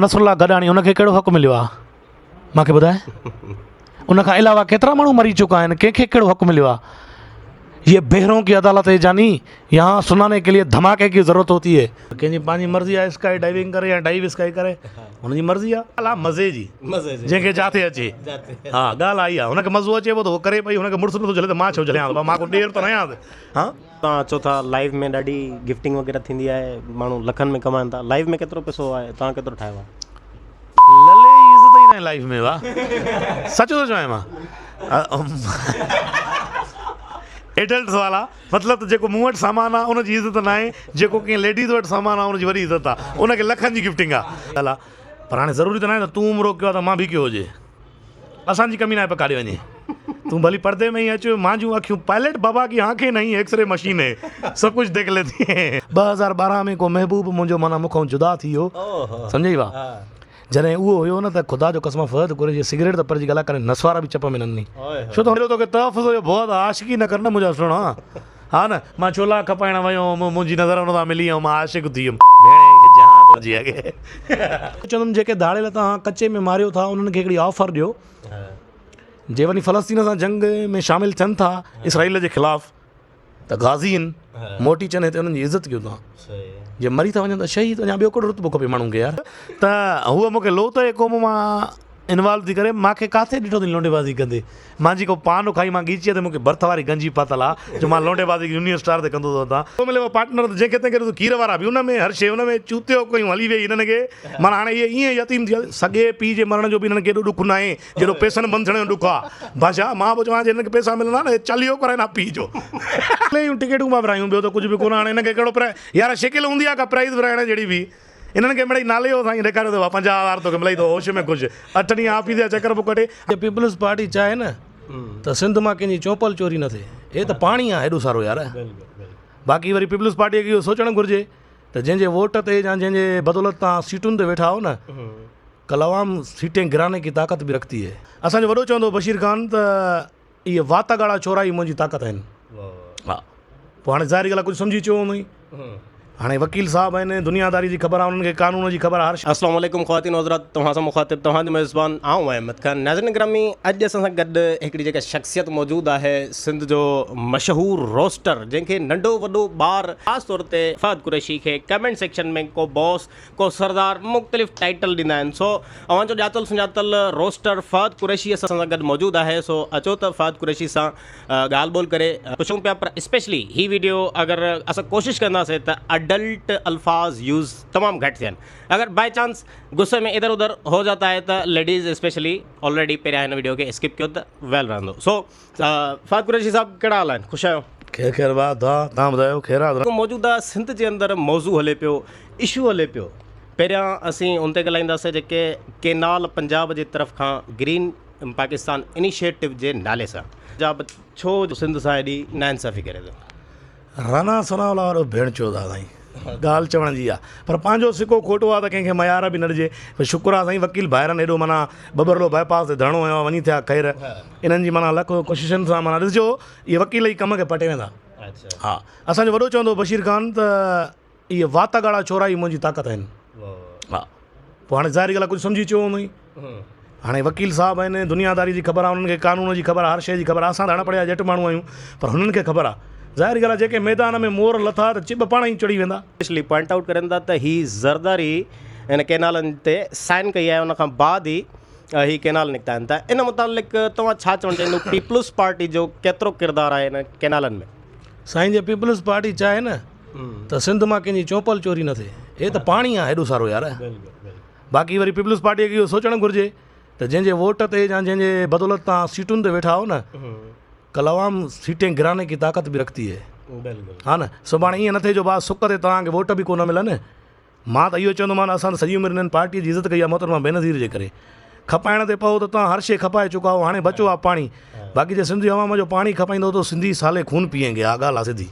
نصرالله گڏاڻي ان کي ڪهڙو حق مليو آ مان کي ٻڌاء ان کان علاوه ڪيترا ماڻهو مري چڪا آهن ڪنهن کي ڪهڙو حق مليو آ یہ بهرون ڪي عدالت هي جاني يهان سناني ڪي لئي ڌماڪي ڪي ضرورت هوتي هي ڪنهن جي پنهنجي مرضي آ اسڪائي ڊائيونگ ڪري يا ڊائيو اسڪائي ڪري هن جي مرضي آ ڳالهه آ مزي جي جنهن کي جاٿي اچي ها ڳالهه آئي آ هن کي مزو اچي پيو ته هو ڪري پئي هن کي مڙس نٿو جهلي ته مان ڇو جهليان مان ڪو ڏير ته نه آهيان ها توهان چئو ٿا لائيو ۾ ڏاڍي گفٽنگ وغيره ٿيندي آهي ماڻهو لکن ۾ ڪمائن ٿا لائيو ۾ ڪيترو پئسو آهي توهان ڪيترو ٺاهيو آهي. للي جي عزت ئي ناهي لائيف ۾ واه سچ ٿو چوانء مان ايڊلٽ سوال آ مطلب ته جيڪو مون وٽ سامان آ ان جي عزت ناهي جيڪو ڪنهن ليڊيز وٽ سامان آ ان جي وڏي عزت آ ان کي لکن جي گفٽنگ آ ڳالهه آ پر هاڻي ضروري ته ناهي ته تون عمرو ڪيو آ ته مان به ڪيو هجي. اسان جي ڪمي ناهي پر ڪاڏي وڃي تون ڀلي پردي ۾ ئي اچ مانجون اکيون پائلٽ بابا ڪي آنکين نهين ايڪسري مشين هي سب ڪجھ ديک ليتي هي. 2012 ۾ ڪو محبوب منهنجو معنيٰ مون کان جدا ٿي ويو سمجهئي وا جڏهن اهو هيو نه ته خدا جو قسم فهد قريشي سگريٽ ته پر جي ڳالهه ڪري نسوار به چپ ۾ نه ڏني ڇو ته توکي تحفظ جو ڀؤ ته عاشقي نه ڪر نه منهنجا سهڻا ها نه مان ڇولا کپائڻ ويو هوم، منهنجي نظر ان سان ملي ۽ مان عاشق ٿي ويم. ڀيڻ کي جهان تنهنجي اڳي. چوندم جيڪي ڌاڙيل توهان ڪچي ۾ ماريو ٿا انهن کي هڪڙي آفر ڏيو جي وڃي فلسطين سان جنگ ۾ شامل ٿين ٿا اسرائيل جي خلاف ته غازي آهن موٽي اچن هتي انهن جي عزت ڪيو توهان جي مري ٿا وڃن ته شهيد اڃا ٻيو ڪهڙو رتبو کپي ماڻهن کي يار. ته هوء مون کي لوط جي قوم مان انوالو ٿي ڪري مان کي ڪاٿي ڏٺو اٿئي لونڊي بازي ڪندي مان جي ڪو پان کائي مان ڳيچيء تي مون کي ڀرت واري گنجي پاتل آ جو مان لونڊي بازي يونين اسٽار تي ڪندو ٿو وتان. تو ملي اهو پارٽنر ته جنهن کي تنهن کي ڏس کير وارا به ان ۾ هر شيء ان ۾ چوتيو ڪيون هلي ويئي هنن کي معنيٰ هاڻي اهي ائين يتيم ٿي ويا سڳي پيء جي مرڻ جو به هنن کي ايڏو ڏک ناهي جيڏو پئسن بند ٿيڻ جو ڏک آ بادشاهه مان به چوان جي هنن کي پئسا ملندا نه هي چاليهو ڪرائين ها پيء جو. اهي ٽڪيٽون پيا ورهايون ٻيو ته ڪجهه به ڪونه هاڻي هنن کي ڪهڙو پرائز يار شڪل هوندي آ ڪا پرائز ورهائڻ جهڙي به. انهن کي مڙئي نالي جو سائين ڏيکاريو ته 50 هزار توکي ملئي ٿو هوش ۾ خوش اٺ ڏينهن آفيس جا چڪر به ڪٽي. جي پيپلز پارٽي چاهي نه ته سنڌ مان ڪنهن جي چونپل چوري نه ٿئي هي ته پاڻي آ هيڏو سارو يار باقي وري پيپلز پارٽي کي اهو سوچڻ گهرجي ته جنهن جي ووٽ تي يا جنهن جي بدولت تان سيٽن تي ويٺا آهو نه ڪل عوام سيٽين گراني ڪي طاقت به رکتي هي. اسان جو وڏو چوندو هو بشير خان ته اهي وات ڳاڙها ڇورا ئي منهنجي طاقت آهن. ها پوء هاڻي ظاهري ڳالهه آهي ڪجهه سمجهي چيو هوندائين. هاڻي وڪيل صاحب آهن دنياداري جي خبر آهي انهن کي قانون جي خبر آهي هر شيء. السلام عليڪم خواتين و حضرات توهان سان مخاطب توهان جو ميزبان آئون احمد خان ناظرين گرامي اڄ اسان سان گڏ هڪڙي جيڪا شخصيت موجود آهي سنڌ جو مشهور روسٽر جنهن کي ننڍو وڏو ٻار خاص طور تي فهد قريشي کي ڪمينٽ سيڪشن ۾ ڪو باس ڪو سردار مختلف ٽائيٽل ڏيندا آهن سو اوهان جو ڄاتل سڃاتل روسٽر فهد قريشي اسان سان گڏ موجود آهي سو اچو ته فهد قريشي سان ڳالهه ٻولهه ڪري پڇون پيا پر اسپيشلي هي ويڊيو اگر اسان ڪوشش ڪنداسين ته اڊلٽ الفاظ يوز تمام گهٽ ٿين اگر بائي چانس غصي ۾ ادھر ادھر هو جاتا هي ته ليڊيز اسپيشلي آلريڊي پهريان هن ويڊيو کي اسڪپ ڪيو ته ويل رهندو سو فهد قريشي صاحب ڪهڙا حال آهن خوش آهيو؟ خير خير ڀاء دعا توهان ٻڌايو خير آ. موجوده سنڌ جي اندر موضوع هلي پيو اشو هلي پيو پهريان اسين ان تي ڳالهائينداسين جيڪي ڪينال پنجاب جي طرف کان گرين پاڪستان انيشيٽو جي نالي سان پنجاب ڇو سنڌ سان ايڏي ناانصافي ڪري ٿو. رانا ثناء الله وارو ڀيڻ چود آ سائين ڳالهه چوڻ جي آ پر پنهنجو سڪو کوٽو آ ته ڪنهن کي ميار به نه ڏجي پر شڪر آ سائين وڪيل ڀائرن ايڏو معنيٰ ٻٻرلو باء پاس تي ڌرڻو هنيو آ وڃي ٿيا خير انهن جي معنيٰ لک ڪوششن سان معنيٰ ڏسجو اهي وڪيل ئي ڪم کي پٽي ويندا ها اسان جو وڏو چوندو هو بشير خان ته اهي وات ڳاڙها ڇورا ئي منهنجي طاقت آهن. ها پوء هاڻي ظاهري ڳالهه آهي ڪجهه سمجهي چيو هوندائين. هاڻي وڪيل صاحب آهن دنياداري جي خبر آهي انهن کي قانون جي خبر آهي هر شيء جي خبر آهي اسان ته اڻ پڙهيا ڄٽ ماڻهو آهيون پر هنن کي خبر آهي. ظاهري ڳالهه آهي جيڪي ميدان ۾ مور لٿا ته چٻ پاڻ ئي چڙهي ويندا. اسپيشلي پوائنٽ آئوٽ ڪرين ٿا ته هي زرداري هن ڪينالن تي سائن ڪئي آهي ان کان بعد ئي هي ڪينال نڪتا آهن ته ان متعلق توهان ڇا چوڻ چاهيندو پيپلز پارٽي جو ڪيترو ڪردار آهي هن ڪينالن ۾. سائين جي پيپلز پارٽي چاهي نه ته سنڌ مان ڪنهن جي چونپل چوري نه ٿئي. هي ته پاڻي آ هيڏو سارو يار. باقي وري پيپلز پارٽي کي اهو سوچڻ گهرجي ته جنهن جي ووٽ تي يا جنهن جي بدولت تان سيٽن تي ويٺا آهو نه ڪل عوام سيٽين گراني ڪي طاقت به رکتي هي. ها نه سڀاڻي ائين نه ٿئي جو با سڪ تي توهان کي ووٽ به ڪونه ملن. مان ته اهو چوندومان اسان ته سڄي عمر انهن پارٽي جي عزت ڪئي آهي محترمه بينظير جي ڪري. کپائڻ تي پئو ته توهان هر شيء کپائي چڪا آهيو هاڻي بچو آهي پاڻي باقي جي سنڌي عوام جو پاڻي کپائيندو ته سنڌي سالي خون پيئنگي اها ڳالهه آهي سڌي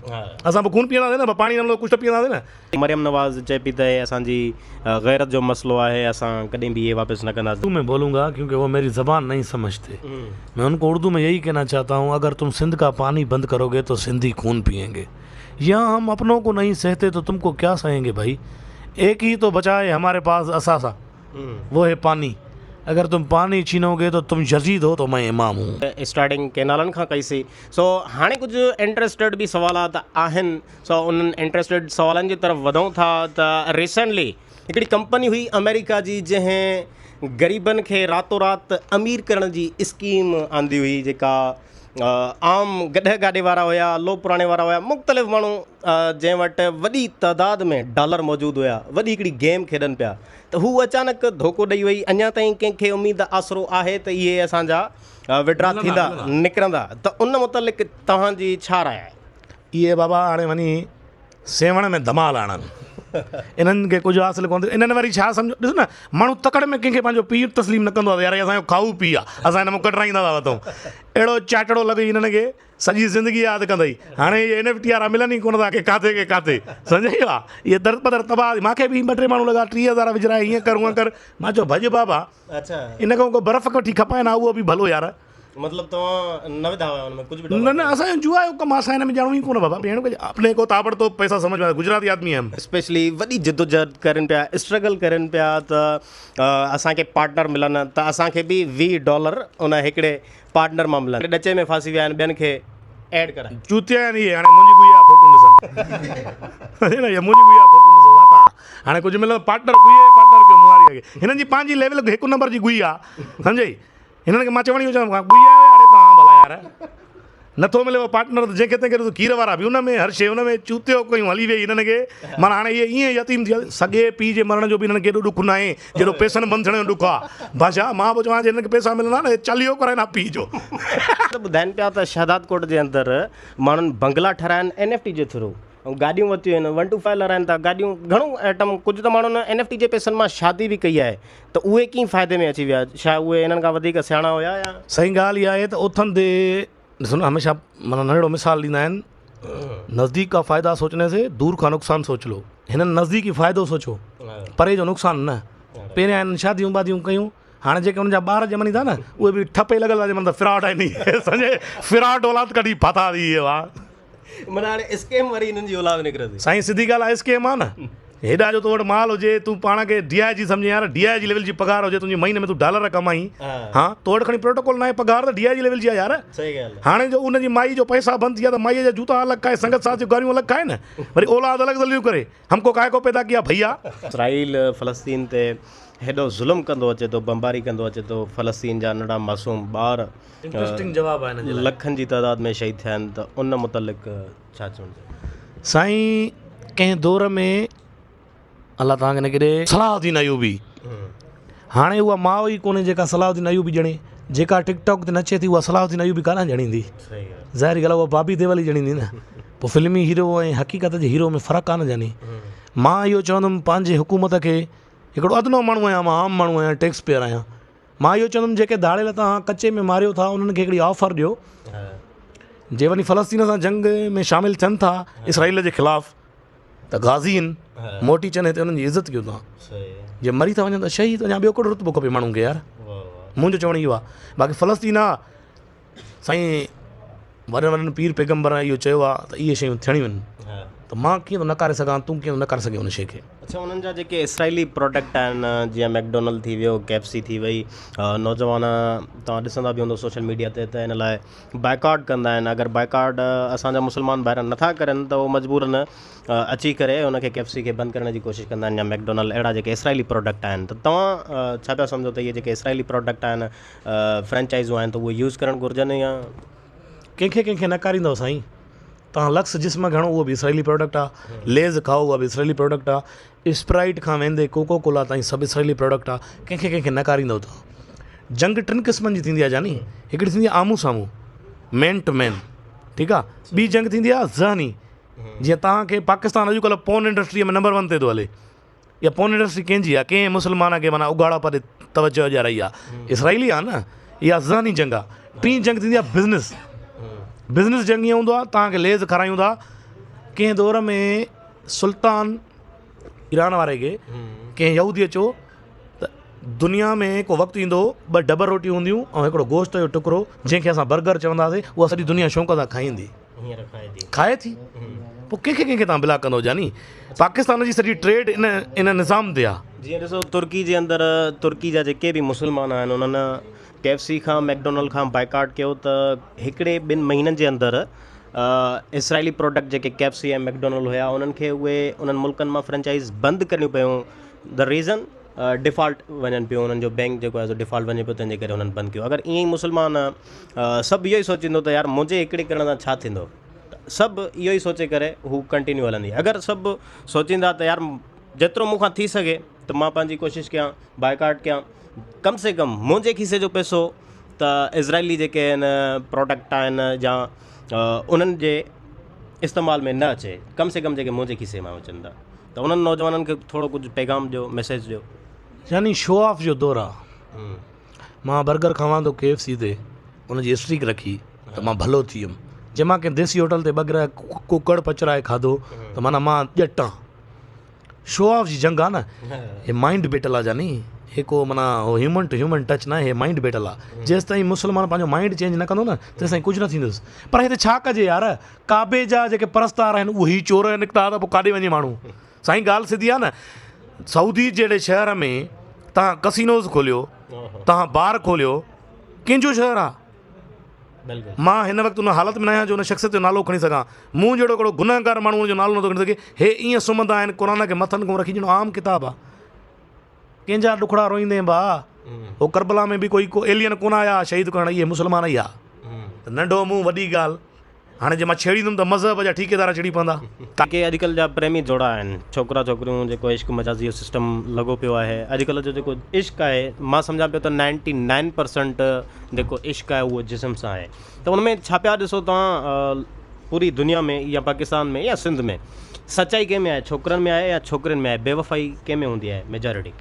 اسان به خون پيئنداسين نه پر پاڻي نه ملندو ڪجهه ته پيئنداسين نه. مريم نواز چئي پئي ته هي اسان جي غيرت جو مسئلو آهي اسان ڪڏهن به هي واپس نه ڪنداسين. اردو ۾ بولون گا کيونڪه وو ميري زبان نهين سمجهتي مين انڪو اردو ۾ يهي کهنا چاهتا هون اگر تم سنڌ ڪا پاني بند ڪروگي تو سنڌي خون پيئنگي. يهان هم اپنون ڪو نهين سهتي تو تم ڪو ڪيا سهين گي ڀائي ايڪ هي تو بچا هي هماري پاس اثاثه. وو هي پاني اگر تم پاني ڇينوگي تو تم يزيد هو تو مين امام هون. اسٽارٽنگ ڪينالن کان ڪئي سي سو هاڻي ڪجهه انٽرسٽيڊ به سوالات آهن سو انهن انٽرسٽيڊ سوالن جي طرف وڌون ٿا ته ريسينٽلي هڪڙي ڪمپني هئي آمريڪا جي جنهن غريبن کي راتو رات امير ڪرڻ جي اسڪيم آندي هئي جيڪا عام گڏهه گاڏي وارا هيا لو پراڻي وارا هيا مختلف ماڻهو جنهن وٽ وڏي تعداد ۾ ڊالر موجود هيا وڏي هڪڙي گيم کيڏن پيا ته هو اچانڪ ڌوڪو ڏئي وئي اڃا تائين ڪنهن کي اميد آسرو آهي ته اهي اسان جا وڊرا ٿيندا نڪرندا ته ان متعلق توهان جي ڇا راء آهي؟ اهي بابا هاڻي وڃي سيوهڻ ۾ ڌمال آڻن. انهن کي ڪجهه حاصل ڪونه ٿيو. انهن وري ڇا سمجهيو ڏس نه ماڻهو تڪڙ ۾ ڪنهن کي پنهنجو پيء تسليم نه ڪندو آهي ته يار هي اسان جو کائو پيء آهي اسان هن مان ڪڍرائيندا ٿا وتون. اهڙو چاٽڙو لڳئي هنن کي سڄي زندگي ياد ڪندئي. هاڻي اهي اين ايف ٽي وارا ملن ئي ڪونه ٿا ڪي ڪاٿي ڪي ڪاٿي. سمجهئي وا اهي درپدر تباهه مان کي به ٻه ٽي ماڻهو لڳا 3000 وجهرائي هيئن ڪر هونئن ڪر مان چيو ڀڄ بابا ان کان ڪو برف وٺي کپائين ها اهو به ڀلو يار. مطلب توهان نه وڌا هيا ان ۾ ڪجهه به ڊالر؟ نه نه اسان جو جوا جو ڪم آ اسان هن ۾ ڄاڻون ئي ڪونه بابا ڀيڻ ڪجهه اپني ڪو تابڙ توب پئسا سمجهه ۾ آ گجراتي آدمي هم. اسپيشلي وڏي جدوجهد ڪرين پيا اسٽرگل ڪرين پيا ته اسان کي پارٽنر ملن ته اسان کي به 20 ڊالر ان هڪڙي پارٽنر مان ملن ڏچي ۾ ڦاسي ويا آهن ٻين کي ايڊ ڪرائي. چوتيا آهن اهي هاڻي منهنجي گويا فوٽو ڏسن سمجهي نه اهي منهنجي گويا فوٽو ڏسن واتا هاڻي ڪجهه ملندو پارٽنر گويا جي پارٽنر ڪيو مون واري کي هنن جي پنهنجي ليول هڪ نمبر جي گويا سمجهئي هنن کي مان چوڻ اهو چوان گويا آهيو اڙي توهان ڀلا يار نٿو مليو پارٽنر ته جنهن کي تنهن کي ڏس کير وارا به ان ۾ هر شيء ان ۾ چوتيو ڪيون هلي ويئي هنن کي معنيٰ هاڻي اهي ائين يتيم ٿي ويا سڳي پيء جي مرڻ جو به هنن کي ايڏو ڏک ناهي جيڏو پئسن بند ٿيڻ جو ڏک آهي بادشاهه مان به چوان جي هنن کي پئسا ملندا نه چاليهو ڪرائين ها پيء جو. ته ٻڌائين پيا ته شهدادڪوٽ جي اندر ماڻهن بنگلا ٺهرايا آهن اين ايف ٽي جي ٿرو ۽ گاڏيون ورتيون آهن ون ٽو فائيو لهرائن ٿا گاڏيون گهڻو آئٽم ڪجهه ته ماڻهن اين ايف ٽي جي پئسن مان شادي به ڪئي آهي ته اهي ڪيئن فائدي ۾ اچي ويا ڇا اهي انهن کان وڌيڪ سياڻا هيا يا. سائين ڳالهه اها آهي ته اٿندي ڏسو نه هميشه معنيٰ ننڍڙو مثال ڏيندا آهن نزديڪ کا فائدا سوچني سي دور کا نقصان سوچ لو هنن نزديڪي فائدو سوچيو پري جو نقصان نه پهريان هنن شاديون باديون ڪيون هاڻي جيڪي انهن جا ٻار ڄمن ٿا نه اهي به ٺپ ئي لڳل ٿا ڄمن ته فراڊ آهن اهي سمجهي فراڊ اولاد ڪڍي ڦاٿا اٿي اهي واهه. معنيٰ هاڻي اسڪيم وري انهن جي اولاد نڪرندي. سائين سڌي ڳالهه آهي اسڪيم آهي نه هيڏا جو تو وٽ مال هجي تون پاڻ کي ڊي I جي سمجهين يار ڊي I جي ليول جي پگهار هجي تنهنجي مهيني ۾ تون ڊالر ڪمائين ها تو وٽ کڻي پروٽوڪول ناهي پگهار ته ڊي I جي ليول جي آهي يار هاڻي جو ان جي مائي جو پئسا بند ٿي ويا ته مائي جا جوتا الڳ کائي سنگت ساٿ جون گاريون الڳ کائي نه وري اولاد الڳ ذليل ڪري هم ڪو ڪائي ڪو پيدا ڪيا ڀئيا. اسرائيل فلسطين تي هيڏو ظلم ڪندو اچي ٿو بمباري ڪندو اچي ٿو فلسطين جا ننڍڙا معصوم ٻار انٽرسٽنگ جواب آهي ان جي لاء. لکن جي تعداد ۾ شهيد ٿيا آهن ته ان متعلق ڇا چوڻ چاهيندو؟ سائين ڪنهن دور ۾ الله توهان کي نه ڪري صلاح الدين ايوبي هاڻي اها ماء ئي ڪونهي جيڪا صلاح الدين ايوبي ڄڻي جيڪا ٽڪ ٽاڪ تي نچي ٿي اها صلاح الدين ايوبي ڪانه ڄڻيندي ظاهري ڳالهه اها بابي ديول ئي ڄڻيندي نه پوء فلمي هيرو ۽ حقيقت جي هيرو ۾ فرق آهي نه جاني مان اهو چوندم پنهنجي حڪومت کي هڪڙو ادنو ماڻهو آهيان مان عام ماڻهو آهيان ٽيڪس پيئر آهيان مان اهو چوندم جيڪي ڌاڙيل توهان ڪچي ۾ ماريو ٿا انهن کي هڪڙي آفر ڏيو جي وڃي فلسطين سان جنگ ۾ شامل ٿين ٿا اسرائيل جي خلاف ته غازي آهن موٽي اچن هتي انهن جي عزت ڪيو توهان جي مري ٿا وڃن ته شهيد اڃا ٻيو ڪهڙو رتبو کپي ماڻهن کي يار منهنجو چوڻ اهو آهي باقي فلسطين آ سائين وڏن وڏن پير پيغمبرن اهو چيو آهي ته اهي شيون ٿيڻيون آهن ته مان ڪيئن ٿو نڪاري سگهان تون ڪيئن ٿو نڪاري سگهين ان شيء کي. اڇا انهن جا جيڪي اسرائيلي پراڊڪٽ آهن جيئن ميڪڊونلڊ ٿي ويو ڪي ايف سي ٿي وئي نوجوان توهان ڏسندا به هوندو سوشل ميڊيا تي ته ان لاء بائيڪاٽ ڪندا آهن اگر بائيڪاٽ اسان جا مسلمان ڀائر نٿا ڪرن ته اهو مجبورن اچي ڪري ان کي ڪي ايف سي کي بند ڪرڻ جي ڪوشش ڪندا آهن يا ميڪڊونلڊ اهڙا جيڪي اسرائيلي پراڊڪٽ آهن ته توهان ڇا پيا سمجهو ته اهي جيڪي اسرائيلي پراڊڪٽ آهن فرنچائزون آهن ته اهي يوز ڪرڻ گهرجن يا. ڪنهن کي ڪنهن کي نڪاريندؤ سائين توهان لڪس جسم کي هڻو اهو به اسرائيلي پراڊڪٽ آ ليز کائو اها به اسرائيلي پراڊڪٽ آ اسپرائيٽ کان ويندي ڪوڪو ڪولا تائين سڀ اسرائيلي پراڊڪٽ آ ڪنهن کي ڪنهن کي نڪاريندؤ توهان جنگ ٽن قسمن جي ٿيندي آ جاني هڪڙي ٿيندي آ آمهون سامهون مين ٽو مين ٺيڪ آ ٻي جنگ ٿيندي آ ذهني جيئن توهان کي پاڪستان اڄڪلهه پون انڊسٽري ۾ نمبر ون تي ٿو هلي اها پورن انڊسٽري ڪنهن جي آهي؟ ڪنهن مسلمان کي معنيٰ اگهاڙا پري توجهه ڏيارائي آهي؟ اسرائيلي آهي نه؟ اها ذهني جنگ آهي. ٽين جنگ ٿيندي آهي بزنس. بزنس جنگ ائين هوندو آهي توهان کي ليز کارايون ٿا. ڪنهن دور ۾ سلطان ايران واري کي ڪنهن يهوديء چيو ته دنيا ۾ ڪو وقت ايندو ٻه ڊبل روٽيون هونديون ۽ هڪڙو گوشت جو ٽڪرو جنهن کي اسان برگر چونداسين اها سڄي دنيا شوق سان کائيندي. هينئر کائي ٿي. کائي ٿي پوء ڪنهن کي ڪنهن کي توهان بلاڪ ڪندؤ جاني پاڪستان جي سڄي ٽريڊ ان ان نظام تي آ. جيئن ڏسو ترڪي جي اندر ترڪي جا جيڪي به مسلمان آهن انهن ڪي ايف سي کان ميڪڊونلڊ کان بائيڪاٽ ڪيو ته هڪڙي ٻن مهينن جي اندر اسرائيلي پروڊڪٽ جيڪي ڪي ايف سي ۽ ميڪڊونلڊ هيا انهن کي اهي انهن ملڪن مان فرنچائز بند ڪرڻيون پيون the reason default وڃن پيو انهن جو بينڪ جيڪو آهي سو ڊيفالٽ وڃي پيو تنهن جي ڪري انهن بند ڪيو اگر ائين ئي مسلمان سڀ اهو ئي سوچيندو ته يار منهنجي هڪڙي ڪرڻ سان ڇا ٿيندو سڀ اهو ئي سوچي ڪري هو ڪنٽينيو هلندي اگر سڀ سوچيندا ته يار جيترو مون کان ٿي سگهي ته مان پنهنجي ڪوشش ڪيان بائيڪاٽ ڪيان ڪم سي ڪم منهنجي کيسي جو پئسو ته اسرائيلي جيڪي آهن پروڊڪٽ آهن يا انهن جي استعمال ۾ نه اچي ڪم سي ڪم جيڪي منهنجي کيسي مان اچن ٿا ته انهن نوجوانن کي ٿورو ڪجهه پيغام ڏيو ميسيج ڏيو. يعني شو آف جو دور آ. مان برگر کاوان ٿو ڪي ايف سي تي ان جي اسٽريڪ رکي ته مان ڀلو ٿي ويم. جي مان ڪنهن ديسي هوٽل تي ٻه گرهه ڪڪڙ پچرائي کاڌو ته معنيٰ مان ڄٽ آن. شو آف جي جنگ آ نه. هي مائنڊ بيٽل آ جاني. هي ڪو معنيٰ هو هيومن ٽو هيومن ٽچ ناهي هي مائنڊ بيٽل آ. جيستائين مسلمان پنهنجو مائنڊ چينج نه ڪندو نه تيستائين ڪجهه نه ٿيندس. پر هتي ڇا ڪجي يار. ڪعبي جا جيڪي پرستار آهن اهي ئي چور نڪتا ته پوء ڪاڏي وڃي ماڻهو. سائين ڳالهه سڌي آهي نه سعودي جهڙي شهر ۾ توهان ڪسينوز کوليو توهان بار کوليو ڪنهن جو شهر آهي؟ مان هن وقت ان حالت ۾ نه آهيان جو ان شخصيت جو نالو کڻي سگهان. مون جهڙو هڪڙو گنهگار ماڻهو ان جو نالو نٿو کڻي سگهي. هي ائين سمهندا آهن قرآن کي مٿن کان رکي ڄڻ عام ڪتاب آهي. ڪنهن جا ڏکڙا روئيندين ڀاء. هو ڪربلا ۾ به ڪوئي ڪو ايلين ڪونه آيا شهيد ڪرڻ اهي مسلمان ئي ها. ته ننڍو منهن وڏي ڳالهه. هاڻي جي مان ڇيڙيندم ته مذهب جا ٺيڪيدار ڇڙي پوندا. جيڪي اڄڪلهه جا پريمي جوڙا آهن ڇوڪرا ڇوڪريون جيڪو عشق مجازي جو سسٽم لڳو پيو آهي اڄڪلهه جو جيڪو عشق آهي مان سمجهان پيو ته نائنٽي نائن پرسنٽ جيڪو عشق آهي اهو جسم سان آهي ته ان ۾ ڇا پيا ڏسو توهان پوري دنيا ۾ يا پاڪستان ۾ يا سنڌ ۾ سچائي ڪنهن ۾ آهي ڇوڪرن ۾ آهي يا ڇوڪرين ۾ آهي بيوفائي ڪنهن ۾ هوندي آهي ميجارٽي.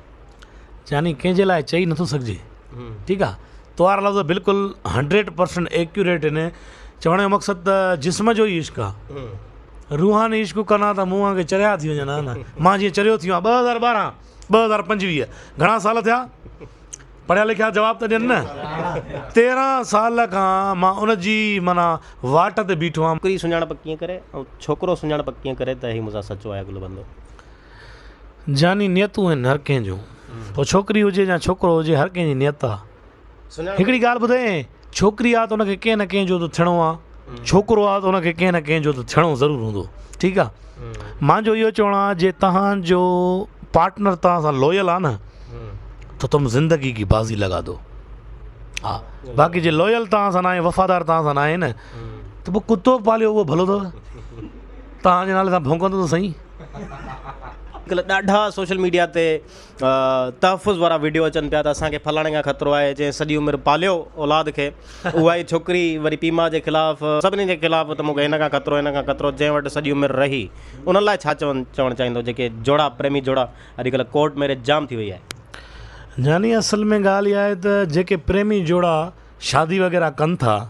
يعني ڪنهن جي لاء چئي نٿو سگهجي ٺيڪ آ توهارا لفظ بلڪل هنڊريڊ پرسنٽ ايڪيوريٽ آهن چوڻ جو مقصد ته جسم جو ئي عشق آ روحاني عشق ڪن ها ته مون وانگي چريا ٿي وڃن ها نه مان جيئن چريو ٿي ويو آهيان 2012 2025 گهڻا سال ٿيا پڙهيا لکيا جواب ته ڏين نه 13 سال کان مان ان جي معنيٰ واٽ تي بيٺو آهيان. ڇوڪري سڃاڻپ ڪيئن ڪري ۽ ڇوڪرو سڃاڻپ ڪيئن ڪري ته هي مون سان سچو آهي اڳلو بندو. جاني نيتون آهن هر ڪنهن جون پوء ڇوڪري هجي يا ڇوڪرو هجي هر ڪنهن جي نيت آ. هڪڙي ڳالهه ٻڌايانء ڇوڪري آ ته ان کي ڪنهن نه ڪنهن جو ته ٿيڻو آ ڇوڪرو آ ته ان کي ڪنهن نه ڪنهن جو ته ٿيڻو ضرور هوندو ٺيڪ آ مانجو اهو چوڻ آ جي تهان جو پارٽنر تهان سان لوئل آ نه ته تم زندگي ڪي بازي لگا دو ها باقي جي لوئل تهان سان ناهي وفادار تهان سان ناهي نه ته پوء ڪتو پاليو اهو ڀلو اٿو تهان جي نالي سان ڀونڪندو ته سهي. اڄڪلهه ڏاڍا سوشل ميڊيا تي تحفظ وارا وڊيو اچن پيا ته اسان کي فلاڻي کان خطرو آهي جنهن سڄي عمر پاليو اولاد کي اها ئي ڇوڪري وري پيء ماء جي خلاف سڀني جي خلاف ته مون کي هن کان خطرو هن کان خطرو جنهن وٽ سڄي عمر رهي انهن لاء ڇا چون چوڻ چاهيندو جيڪي جوڙا پريمي جوڙا اڄڪلهه ڪورٽ ميريج جام ٿي وئي آهي. جاني اصل ۾ ڳالهه اها آهي ته جيڪي پريمي جوڙا شادي وغيره ڪن ٿا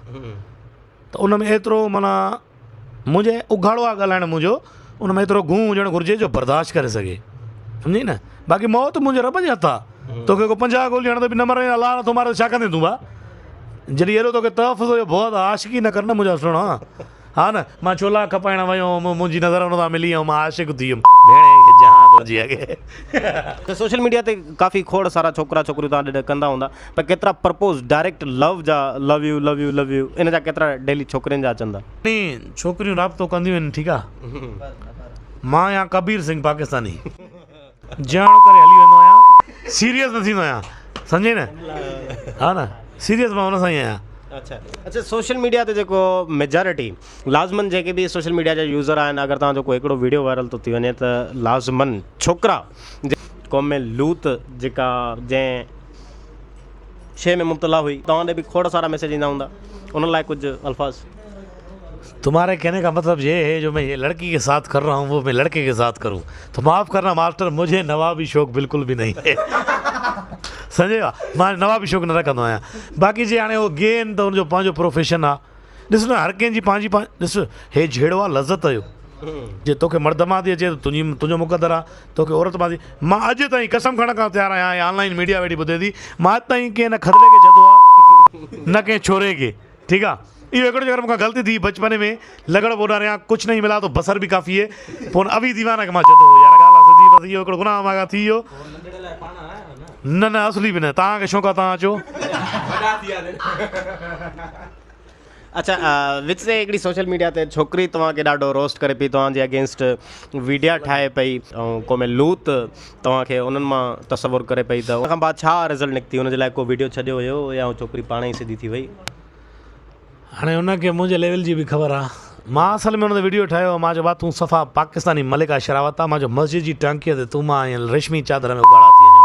ته ان ۾ ايترو معنيٰ منهنجي اگهاڙو آ ڳالهائڻ منهنجو ان ۾ ايترو گون هجڻ گهرجي جو برداشت ڪري سگهي سمجهي نه باقي موت منهنجي رب جي هٿ آ توکي ڪو 50 گولي هڻندو به نه مرين الله نٿو ماري ته ڇا ڪندين تون ڀا جڏهن ايڏو توکي تحفظ جو ڀؤ ته عاشقي نه ڪر نه منهنجا سهڻا ها نه مان ڇولا کپائڻ ويو هوم منهنجي نظر ان سان ملي ۽ مان عاشق ٿي ويم ڀيڻ کي جهان تنهنجي اڳي. ته سوشل ميڊيا تي ڪافي کوڙ سارا ڇوڪرا ڇوڪريون توهان ڏٺا ڪندا هوندا پر ڪيترا پرپوز ڊائريڪٽ لو جا لو يو لو يو لو يو ان جا ڪيترا ڊيلي ڇوڪرين جا اچن ٿا. ڇوڪريون رابطو ڪنديون آهن ٺيڪ آ مان آهيان ڪبير سنگهه پاڪستاني جهڻ ڪري هلي ويندو آهيان سيريس نه ٿيندو آهيان سمجهي نه ها نه سيريس مان ان سان ئي آهيان. اڇا اڇا سوشل ميڊيا تي جيڪو ميجارٽي لازمن جيڪي به سوشل ميڊيا جا يوزر آهن اگر توهان جو ڪو هڪڙو ويڊيو وائرل ٿو ٿي وڃي ته لازمن ڇوڪرا قوم لوط جيڪا جنهن شيء ۾ مبتلا هئي توهان ڏي به کوڙ سارا ميسيج ايندا هوندا انهن لاء ڪجهه الفاظ. تمهاري ڪهني ڪا مطلب يه هي جو مين يه لڙڪي ڪي ساٿ ڪر رها هون وو مين لڙڪي ڪي ساٿ ڪرون تو معاف ڪرنا ماسٽر مجهي نوابي شوق بلڪل به نهين هي سمجهي ويا مان نوابي شوق نه رکندو آهيان باقي جي هاڻي هو گي آهن ته ان جو پنهنجو پروفيشن آ ڏس نه هر ڪنهن جي پنهنجي ڏس هي جهيڙو آ لذت جو جي توکي مرد مان ٿي اچي ته تنهنجي تنهنجو مقدر آ توکي عورت مان ٿي مان اڄ تائين قسم کڻڻ کان تيار آهيان هي آنلائن ميڊيا ويٺي ٻڌي ٿي مان اڄ تائين ڪنهن نه کدڙي کي جهدو آ نه ڪنهن ڇوري کي ٺيڪ آ اهو هڪڙو جيڪر مونکان غلطي ٿي بچپن ۾ لڳڙ پوء ڏاريان ڪڇ نهين ملا تو بصر به ڪافي هي پوء اوي ديوانه کي مان جهدو هو يار ڳالهه آ سڌي بس. بس اهو هڪڙو گناهه مان کان ٿي ويو. نه نه اصلي به نه توهان کي شوق آ توهان اچو. اڇا وچ تي هڪڙي سوشل ميڊيا تي ڇوڪري توهان کي ڏاڍو روسٽ ڪري پئي توهان جي اگينسٽ ويڊيا ٺاهي پئي ۽ قوم لوط توهان کي انهن مان تصور ڪري پئي ته ان کان بعد ڇا رزلٽ نڪتي ان جي لاء ڪو ويڊيو ڇڏيو هيو يا ڇوڪري پاڻ ئي سڌي ٿي وئي. هاڻي ان کي منهنجي ليول جي به خبر آ مان اصل ۾ ان تي ويڊيو ٺاهيو هو مان چيو ڀاء تون صفا پاڪستاني ملڪه شراوت آ مان چيو مسجد جي ٽانڪي تي تون مان ائين ريشمي چادر ۾ اگهاڙا ٿي وڃون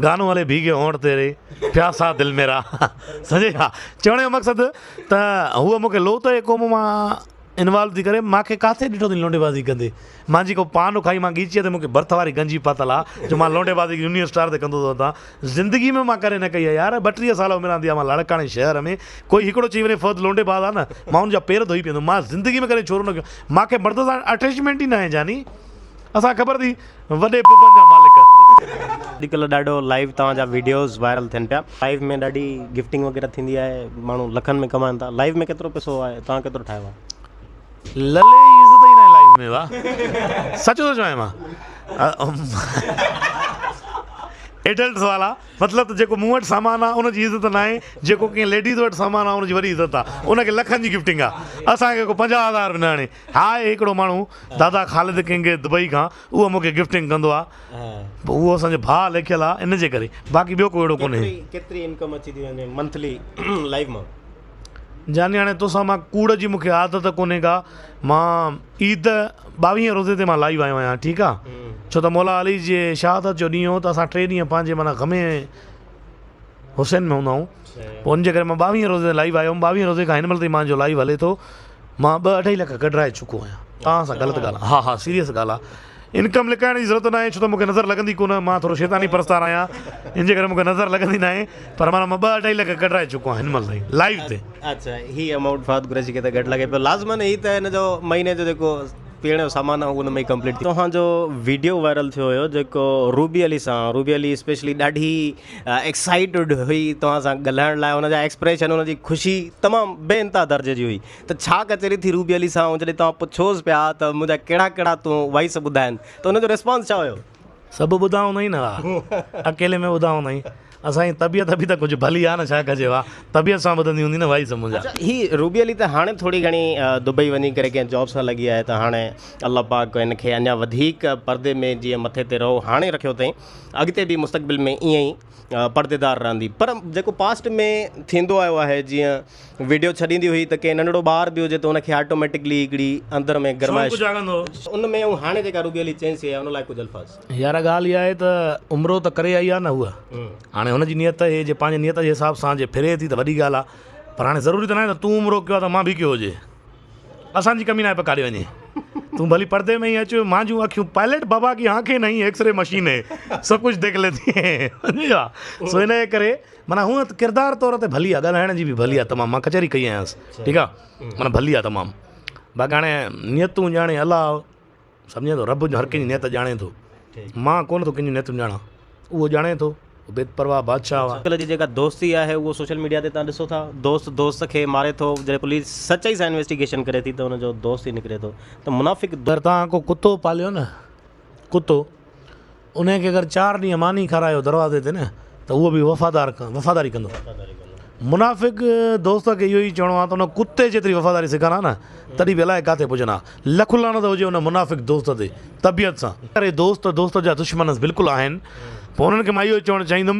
گانو هلي ڀيگي هونٺ تيري پياسا دل ميرا سمجهي ها چوڻ جو مقصد ته هوء مون کي لوط جي قوم مان انوالو ٿي ڪري مان کي ڪاٿي ڏٺو اٿئي لونڊي بازي ڪندي مان جي ڪو پان کائي مان ڳيچيء تي مون کي ڀرت واري گنجي پاتل آ جو مان لونڊي بازي يونين اسٽار تي ڪندو ٿو وتان زندگي ۾ مان ڪڏهن نه ڪئي آ يار 32 سال عمر آندي آ مان لاڙڪاڻي شهر ۾ ڪوئي هڪڙو چئي وڃي فهد لونڊي باز آ نه مان ان جا پير ڌوئي پيئندم مان زندگي ۾ ڪڏهن ڇورو نه ڪيو مان کي مرد سان اٽيچمينٽ ئي ناهي جاني اسان خبر ٿي وڏي ببن جا مالڪ. اڄڪلهه ڏاڍو لائيو توهان جا ويڊيوز وائرل ٿين پيا لائيو ۾ ڏاڍي گفٽنگ وغيره ٿيندي آهي ماڻهو لکن ۾ ڪمائن ٿا لائيو ۾ ڪيترو پئسو آهي توهان ڪيترو ٺاهيو آهي. للي جي عزت ئي ناهي لائيف ۾ وا سچ ٿو چوانء مان ايڊلٽس والا مطلب ته جيڪو مون وٽ سامان آ ان جي عزت ناهي جيڪو ڪنهن ليڊيز وٽ سامان آ ان جي وڏي عزت آ ان کي لکن جي گفٽنگ آ اسان کي ڪو 50 هزار به نه هڻي ها آهي هڪڙو ماڻهو دادا خالد ڪنگ دبئي کان اهو مون کي گفٽنگ ڪندو آ پوء اهو اسان جو ڀاء ليکيل آ ان جي ڪري باقي ٻيو ڪو اهڙو ڪونهي. ڪيتري انڪم اچي ٿي وڃي منٿلي لائيو مان. جاني هاڻي توسان مان ڪوڙ جي مون کي عادت ڪونهي ڪا مان عيد ٻاويهين روزي تي مان لائيو آيو آهيان ٺيڪ آ ڇو ته مولا علي جي شهادت جو ڏينهن هو ته اسان ٽي ڏينهن پنهنجي معنيٰ غمي حسين ۾ هوندا آهيون پوء ان جي ڪري مان ٻاويهين روزي تي لائيو آيو هيم ٻاويهين روزي کان هن مهل تائين مانجو لائيو هلي ٿو مان ٻه اڍائي لک ڪڍرائي چڪو آهيان توهان سان غلط ڳالهه ها ها سيريس ڳالهه آهي انڪم لڪائڻ جي ضرورت ناهي ڇو ته مونکي نظر لڳندي ڪونه مان ٿورو شيطاني پرستار آهيان ان جي ڪري مونکي نظر لڳندي ناهي پر معنيٰ مان ٻه اڍائي لک ڪڍرائي چڪو آهيان هن مهل تائين لائيو تي. اڇا هي امائونٽ فهد قريشي کي ته گهٽ لڳي پيو لازمن هي ته هن جو مهيني جو جيڪو پيئڻ جو سامان آهي اهو ان ۾ ئي ڪمپليٽ ٿي. توهان جو ويڊيو وائرل ٿيو هيو جيڪو روبي علي سان روبي علي اسپيشلي ڏاڍي ايڪسائيٽڊ هئي توهان سان ڳالهائڻ لاء ان جا ايڪسپريشن ان جي خوشي تمام بي انتها درجي جي هئي ته ڇا ڪچهري ٿي روبي علي سان ۽ جڏهن توهان پڇوس پيا ته منهنجا ڪهڙا ڪهڙا تون وائس ٻڌا آهن ته ان جو ريسپانس ڇا هيو؟ سڀ ٻڌا هوندائين نه وا اڪيلي ۾ ٻڌا هوندائين اسان جي طبيعت به ته ڪجهه ڀلي آ نه ڇا ڪجي وا طبيعت سان ٻڌندي هوندي نه وائس منهنجا. اڇا هي روبي علي ته هاڻي ٿوري گهڻي دبئي وڃي ڪري ڪنهن جاب سان لڳي آهي ته هاڻي الله پاڪ هن کي اڃا وڌيڪ پردي ۾ جيئن مٿي تي رئو هاڻي رکيو اٿئين اڳتي به مستقبل ۾ ائين ئي پرديدار رهندي پر جيڪو پاسٽ ۾ ٿيندو آيو آهي جيئن ويڊيو ڇڏيندي هئي ته ڪنهن ننڍڙو ٻار به هجي ته ان کي آٽوميٽڪلي هڪڙي اندر ۾ گرمائش شوق جاڳندو. ان ۾ ۽ هاڻي جيڪا روبي علي چينج ٿي آهي ان لاء ڪجهه الفاظ. يار ڳالهه اها آهي ته عمرو ته ڪري آئي آهي نه هوء هاڻي هن جي نيت اهي جي پنهنجي نيت جي حساب سان جي ڦري ٿي ته وڏي ڳالهه آهي پر هاڻي ضروري ته ناهي ته تون عمرو ڪيو آهي ته مان به ڪيو هجي. اسان جي ڪمي ناهي پر ڪاڏي وڃي تون ڀلي پردي ۾ ئي اچ مانجون اکيون پائلٽ بابا ڪي آنکين نهين ايڪس ري مشين هي سب ڪجهه ديک ليتي هي سمجهي ويا سو ان جي ڪري معنيٰ هونء ته ڪردار طور تي ڀلي آ ڳالهائڻ جي به ڀلي آ تمام مان ڪچهري ڪئي آهيانس ٺيڪ آ معنيٰ ڀلي آ تمام باقي هاڻي نيتون ڄاڻي الله سمجهين ٿو رب هر ڪنهن جي نيت ڄاڻي ٿو مان ڪونه ٿو ڪنهن جون نيتون ڄاڻان اهو ڄاڻي ٿو بي پرواهه بادشاهه آ. اڄڪلهه جي جيڪا دوستي آهي اهو سوشل ميڊيا تي توهان ڏسو ٿا دوست دوست کي ماري ٿو جڏهن پوليس سچائي سان انويسٽيگيشن ڪري ٿي ته ان جو دوست ئي نڪري ٿو ته منافق. اگر توهان ڪو ڪتو پاليو نه ڪتو انهي کي اگر چار ڏينهن ماني کارايو دروازي تي نه ته اهو به وفادار وفاداري ڪندو. منافق دوست کي اهو ئي چوڻو آهي ته ان ڪتي جيتري وفاداري سکن ها نه تڏهن به الائي ڪاٿي پڄن ها. لک لعنت هجي ان منافق دوست تي طبيعت سان. ڪري دوست دوست جا دشمن بلڪل آهن پوء انهن کي مان اهو ئي چوڻ چاهيندم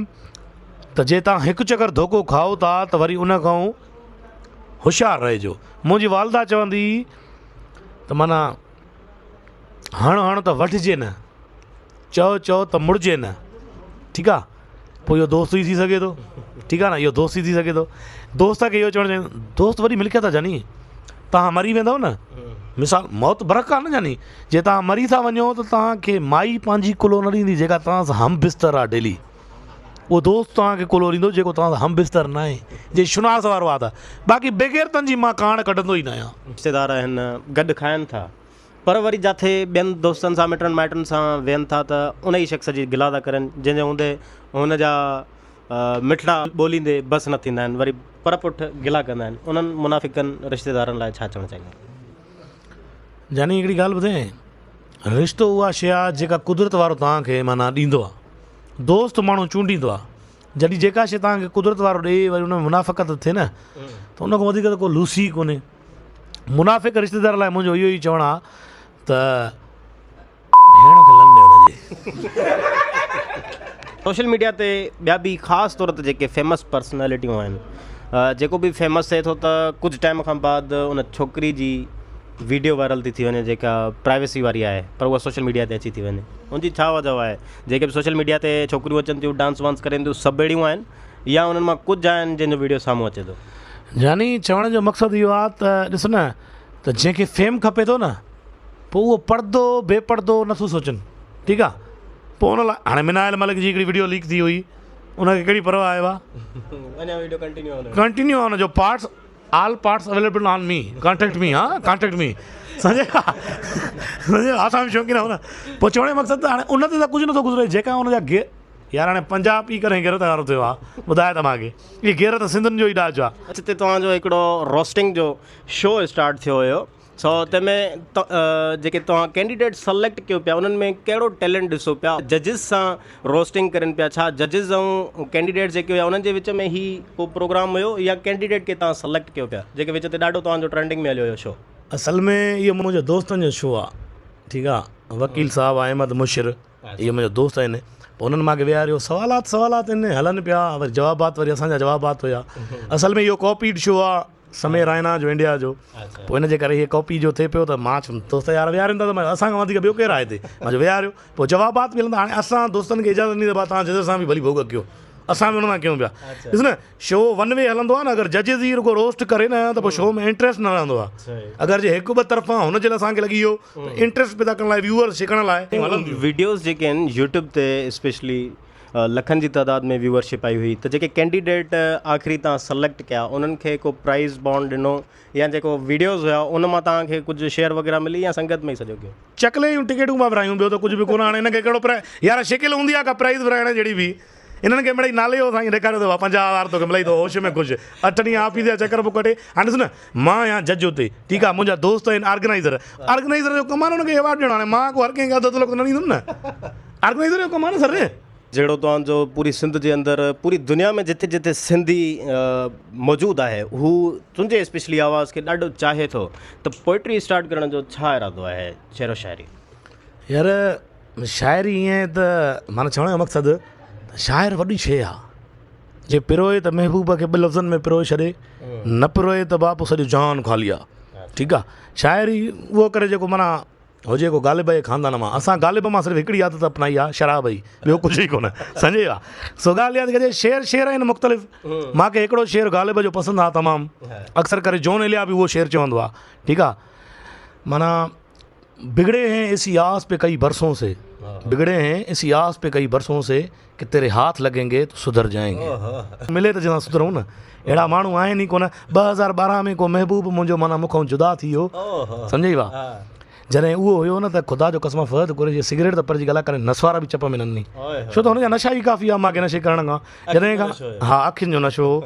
ته جي توهان هڪ چڪر ڌوڪو کائو ٿا ته وري ان کان هوشيار رهجو. منهنجي والده چوندي هئي ته معنيٰ هڻ هڻ ته وڍجي نه. چئو چئو ته مڙجي نه ٺيڪ آ پوء اهو دوست ئي ٿي سگهي ٿو ٺيڪ آ نه اهو دوست ئي ٿي سگهي ٿو دوست کي اهو چوڻ چاهيندم دوست وڏي ملڪيت آ جاني توهان مري ويندؤ نه مثال موت برحق آ نه جاني جي توهان مري ٿا وڃو ته توهان کي مائي پنهنجي ڪلهو نه ڏيندي جيڪا توهان سان هم بستر آ ڊيلي اهو دوست توهان کي ڪلهو ڏيندو جيڪو توهان سان هم بستر نه آهي جي شناس وارو آ ته باقي بغيرتن جي مان ڪاڻ ڪڍندو ئي نه آهيان. رشتيدار آهن گڏ کائن ٿا پر وري جاٿي ٻين دوستن سان مٽن مائٽن سان ويهن ٿا ته ان ئي شخص جي گلا ٿا ڪرن جنهن جي هوندي هن جا مٺڙا ٻوليندي بس نه ٿيندا آهن وري پر پٺ گلا ڪندا آهن انهن منافقن رشتيدارن لاء ڇا چوڻ چاهيندا. جاني هڪڙي ڳالهه ٻڌايانء. رشتو اها شيء آهي جيڪا قدرت وارو توهان کي معنيٰ ڏيندو آهي. دوست ماڻهو چونڊيندو آهي. جڏهن جيڪا شيء توهان کي قدرت وارو ڏئي وري ان ۾ منافقت ٿئي نه ته ان کان وڌيڪ ته ڪو لوسي ئي ڪونهي. منافق رشتيدار لاء منهنجو اهو ئي چوڻ آهي ته ڀيڻ کي لن ڏي ان جي. سوشل ميڊيا تي ٻيا به خاص طور تي جيڪي فيمس پرسنالٽيون آهن جيڪو به فيمس ٿئي ٿو ته ڪجهه ٽائيم کان بعد ان ڇوڪري جي ويڊيو وائرل ٿي ٿي وڃي جيڪا پرائيويسي واري آهي پر اها سوشل ميڊيا تي اچي ٿي وڃي ان جي ڇا وجه آهي جيڪي به سوشل ميڊيا تي ڇوڪريون اچن ٿيون ڊانس وانس ڪرن ٿيون سڀ اهڙيون آهن يا انهن مان ڪجهه آهن جنهن جو ويڊيو سامهون اچي ٿو. يعني چوڻ جو مقصد اهو آهي ته ڏس نه ته جنهن کي فيم کپي ٿو نه پوء اهو پڙدو بي پڙدو نٿو سوچن ٺيڪ آ پوء ان لاء هاڻي مناهل ملڪ جي هڪڙي ويڊيو ليڪ ٿي هئي ان کي ڪهڙي پرواهه آهي وا اڃا ويڊيو ڪنٽينيو آهي ڪنٽينيو آهي ان جو parts all parts available on me contact me ها ڪانٽيڪٽ مي سمجهي سمجهي اسان به شوقين آهيون نه پوء چوڻ جو مقصد ته هاڻي ان تي ته ڪجهه نٿو گذري جيڪا ان جا گي يار هاڻي پنجاب ئي ڪڏهن غيرت وارو ٿيو آهي ٻڌاء ته مان کي هي غيرت سنڌين جو ئي ڏاج آهي. اچ تي توهان جو هڪڙو روسٽنگ جو شو اسٽارٽ ٿيو هيو سو تنهن ۾ جيڪي توهان ڪينڊيڊيٽ سليڪٽ ڪيو پيا انهن ۾ ڪهڙو ٽيلنٽ ڏسو پيا ججز سان روسٽنگ ڪرين پيا ڇا ججز ۽ ڪينڊيڊيٽ جيڪي هيا انهن جي وچ ۾ هي ڪو پروگرام هيو يا ڪينڊيڊيٽ کي توهان سليڪٽ ڪيو پيا جيڪي وچ تي ڏاڍو توهان جو ٽرينڊنگ ۾ هليو هيو شو. اصل ۾ اهو منهنجو دوستن جو شو آ ٺيڪ آ وڪيل صاحب احمد مشر اهي منهنجا دوست آهن پوء انهن مان کي ويهاريو سوالات سوالات آهن هلن پيا وري جوابات وري اسان جا جوابات هيا اصل ۾ اهو ڪاپيڊ شو آ سمي رائنا جو انڊيا جو پوء ان جي ڪري هي ڪاپي جو ٿئي پيو ته مان چيم دوست يار ويهارين ٿا ته اسان کان وڌيڪ ٻيو ڪير آهي هتي مان چيو ويهاريو پوء جوابات به هلندا هاڻي اسان دوستن کي اجازت ڏني ته ڀاء توهان جج سان به ڀلي ڀوڳ ڪيو اسان به ان سان ڪيون پيا ڏس نه شو ون وي هلندو آهي نه اگر ججز ئي رڳو روسٽ ڪري نه ته پوء شو ۾ انٽريسٽ نه رهندو آهي اگر جي هڪ ٻه طرفان هن جي لاء اسان کي لڳي ويو ته انٽريسٽ پيدا ڪرڻ لاء ويوئرس ڇڪڻ لاء هلنديون. ويڊيوز جيڪي آهن يوٽيوب تي اسپيشلي لکن جي تعداد ۾ ويوئر شپ آئي هئي ته جيڪي ڪينڊيڊيٽ آخري تان سليڪٽ ڪيا انهن کي ڪو پرائز بانڊ ڏنو يا جيڪو ويڊيوز هيا ان مان توهان کي ڪجهه شيئر وغيره ملي يا سنگت ۾ ئي سڄو ڪيو. چڪلي جون ٽڪيٽون پيا ورهايون ٻيو ته ڪجهه به ڪونه هاڻي هنن کي ڪهڙو پرائز يار شڪل هوندي آهي ڪا پرائز ورهائڻ جهڙي به انهن کي مڙئي نالي جو سائين ڏيکاريو ته 50 هزار توکي ملئي ٿو هوش ۾ خوش اٺ ڏينهن آفيس جا چڪر پيو ڪٽي هاڻي ڏس نه مان آهيان جج اتي ٺيڪ آهي منهنجا دوست آهن آرگنائيزر آرگنائيزر جو ڪم آهي نه انهن کي ايوارڊ ڏيڻو هاڻي مان ڪو هر ڪنهن کي اڌ اڌ لک نه ڏيندم نه آرگنائيزر جو ڪم آهي نه سر. جهڙو توهان جو پوري سنڌ جي اندر پوري دنيا ۾ جتي جتي سنڌي موجود آهي هو تنهنجي اسپيشلي آواز کي ڏاڍو چاهي ٿو ته پوئٽري اسٽارٽ ڪرڻ جو ڇا ارادو آهي شعر و شاعري. يار شاعري ائين ته معنيٰ چوڻ جو مقصد ته شاعر وڏي شيء آ جي پروئي ته محبوب کي ٻه لفظن ۾ پروئي ڇڏي نه پروئي ته باپو سڄو جهان خالي آ ٺيڪ آ شاعري اهو ڪري جيڪو معنيٰ هجي ڪو غالب جي خاندان مان اسان غالب مان صرف هڪڙي عادت اپنائي آ شراب جي ٻيو ڪجهه ئي ڪونه سمجهي ويا سو ڳالهه اها ٿي شعر شعر آهن مختلف مان کي هڪڙو شعر غالب جو پسند آ تمام اڪثر ڪري جون ايليا به اهو شعر چوندو آ ٺيڪ آ معنيٰ بگڙي هين اسي آس پي ڪئي برسون سي بگڙي هين اسي آس پي ڪئي برسون سي ڪي تيري هاٿ لگين گي تو سڌر جائين گي ملي ته جنهن سان سڌرون نه اهڙا ماڻهو آهن ئي ڪونه 2012 ۾ ڪو محبوب منهنجو معنيٰ مون کان جدا ٿي ويو سمجهي وا جڏهن اهو هيو نه ته خدا جو قسم فهد قريشي سگريٽ ته پر جي ڳالهه ڪري نسوارا به چپ ۾ نه ڏني ڇو ته هن جا نشا ئي ڪافي هئا مان کي نشي ڪرڻ کان جڏهن کان ها اکين جو نشو هو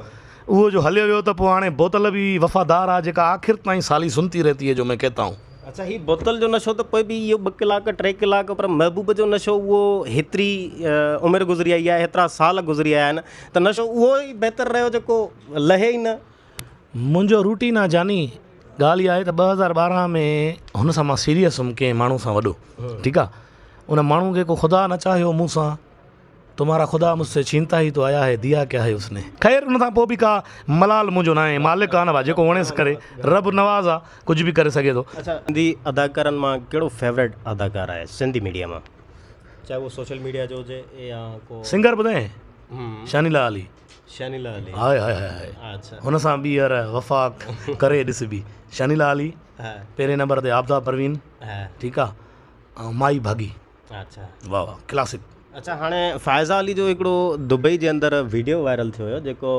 اهو جو هليو ويو ته پوء هاڻي بوتل به وفادار آ جيڪا آخر تائين سالي سنتي رهتي هي جو مين ڪهتا هون. اڇا هي بوتل جو نشو ته پوء به اهو ٻه ڪلاڪ ٽي ڪلاڪ پر محبوب جو نشو اهو هيتري عمر گذري آئي آهي هيترا سال گذري آيا آهن ته نشو اهو ئي بهتر رهيو جيڪو لهي ئي نه. منهنجو روٽين آ جاني ڳالهه اها آهي ته 2012 ۾ هن سان مان سيريس هيم ڪنهن ماڻهو سان وڏو ٺيڪ آ ان ماڻهو کي ڪو خدا نه چاهيو مون سان تمهارا خدا مجھ سي ڇينتا هي تو آيا هي ديا ڪيا هي اس ني. خير ان کان پوء به ڪا ملال منهنجو ناهي مالڪ آ نه ڀا جيڪو وڻيس ڪري رب نواز آ ڪجهه به ڪري سگهي ٿو. اڇا سنڌي اداڪارن مان ڪهڙو فيوريٽ اداڪار آهي سنڌي ميڊيا مان چاهي اهو سوشل ميڊيا جو هجي يا ڪو. سنگر ٻڌائين شانيلا علي. شانيلا علي. هاء هاء هاء هاء اڇا هن سان ٻيهر وفا ڪري ڏسبي شانيلا علي پهرين نمبر تي عابده پروين ٺيڪ آ ۽ مائي ڀاڳي. اڇا واه واه ڪلاسڪ. اڇا هاڻي فائزه علي جو هڪڙو دبئي جي اندر ويڊيو وائرل ٿيو هيو جيڪو